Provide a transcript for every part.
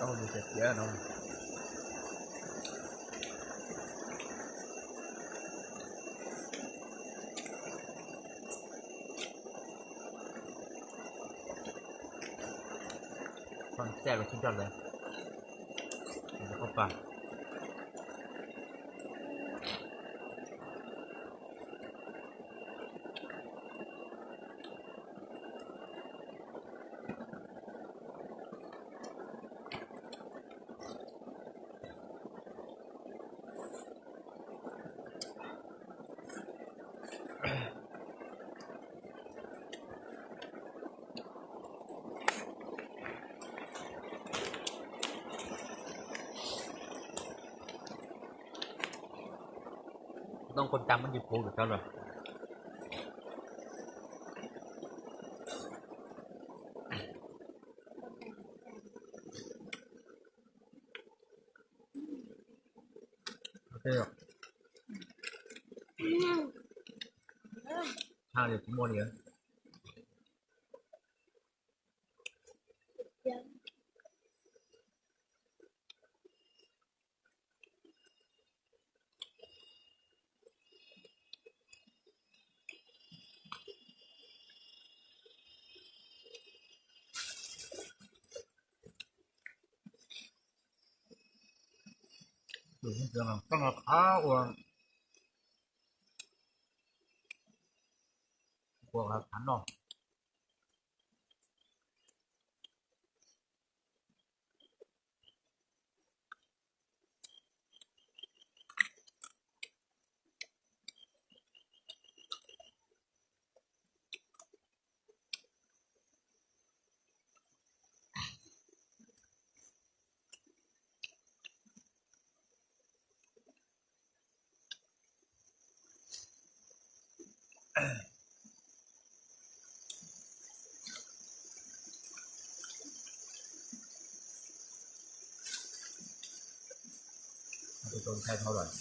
Ua tiav tiav no. Txaj los tsis nrog lawv, qhov pas. Toob kua tag muab ntsis puv rau lawm. Tshaj li kuv muaj li. Koj no qab ua, ua qab noj. Thaij dhau lawm.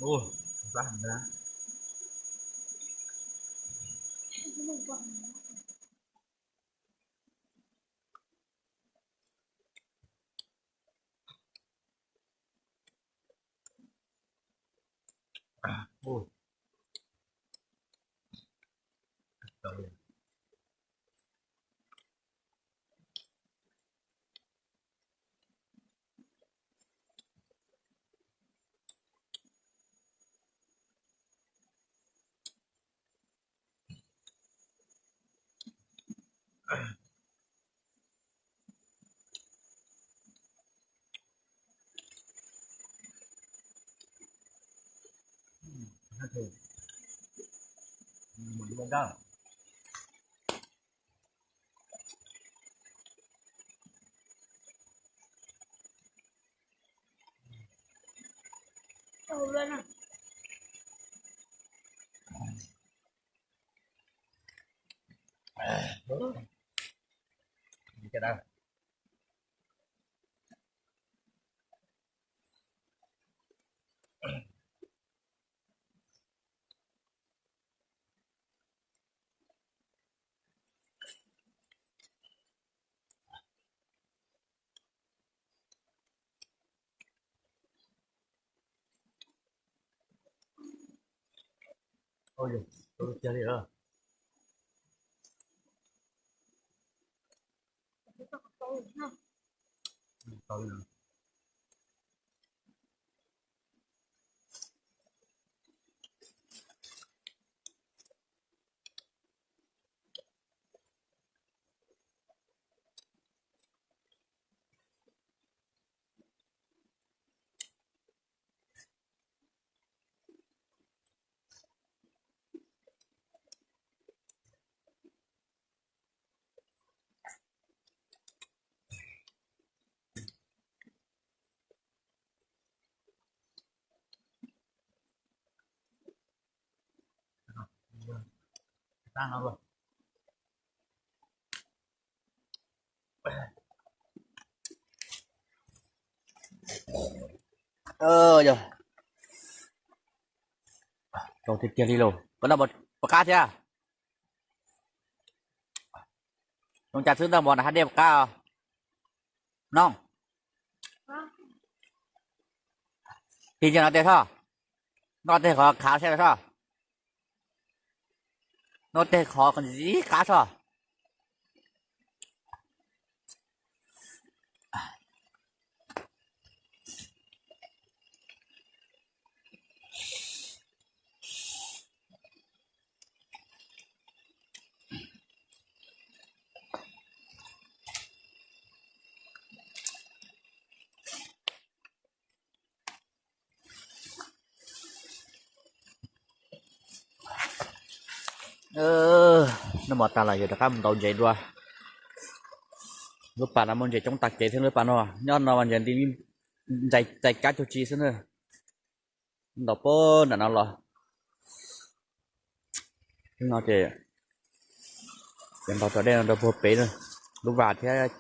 Ua, plab heev na. Ua, tau li. Ua, ua tiag li lawm. Yog, zoo tiag tiag li lauj. Koj noj puas qab thiab? Zoo cas xwb noj mov na haj dej puas qab os? Noj. Tig ntsia no tej soj, noj tej qhov khav sab soj, noj tej qhov ntxim qab soj. Noj mov tas los yog rov qab mus ntaus ntses dua. Lub pas no muaj ntses coob tag kev thiab, lub pas no nyob no mas ntses nti, ntses kab cuag tsi xwb na. Ntaus puag nram no los no ces, ces ntaus tso dej no rau puag pem na, lub vas thiab